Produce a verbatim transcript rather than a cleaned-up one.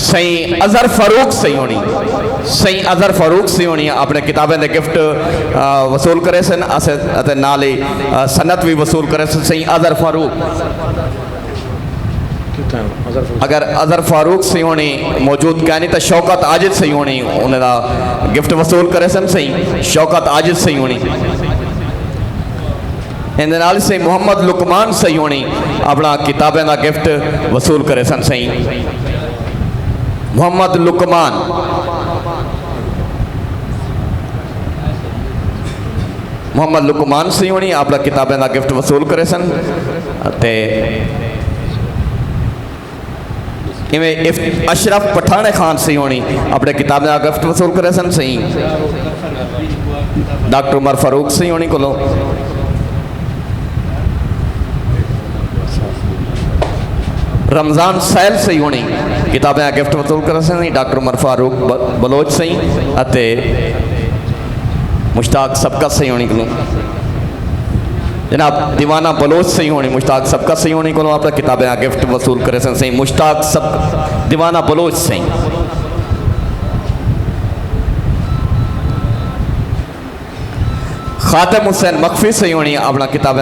سئیں اظہر فاروق سئیں ہونی، سئیں اظہر فاروق سئیں ہونی اپݨے کتابیں دے گفٹ وصول کریسن اتے نال ہی سند وی وصول کریسن۔ سئیں اظہر فاروق، اگر اظہر فاروق سئیں ہونی موجود کائنی تاں شوکت عاجز سئیں ہونی انہاں دا گفٹ وصول کریسن۔ سئیں شوکت عاجز سئیں ہونی ایندے نال سئیں محمد لقمان سئیں ہونی اپݨا کتابیں دا گفٹ وصول کریسن۔ سئیں محمد لقمان، محمد لقمان سئیں ہونی اپݨا کتابیں دا گفٹ وصول کریسن۔ تے ایویں اشرف پٹھاݨے خان سئیں ہونی اپݨے کتابیں دا گفٹ وصول کریسن۔ سئیں ڈاکٹر عمر فاروق سئیں ہونی کولوں رمضان سائل سئیں ہونی کتابیں دا گفٹ وصول کریسن۔ ڈاکٹر عمر فاروق بلوچ سئیں اتے مشتاق سبقت سئیں ہونی کولوں جناب دیوانہ بلوچ سئیں ہونی مشتاق سبقت سئیں ہونی کولوں اپݨا کتابیں دا گفٹ وصول کریسن۔ سئیں مشتاق سبقت، دیوانہ بلوچ سئیں خاتم حسین مخفی سئیں ہونی اپݨا کتابیں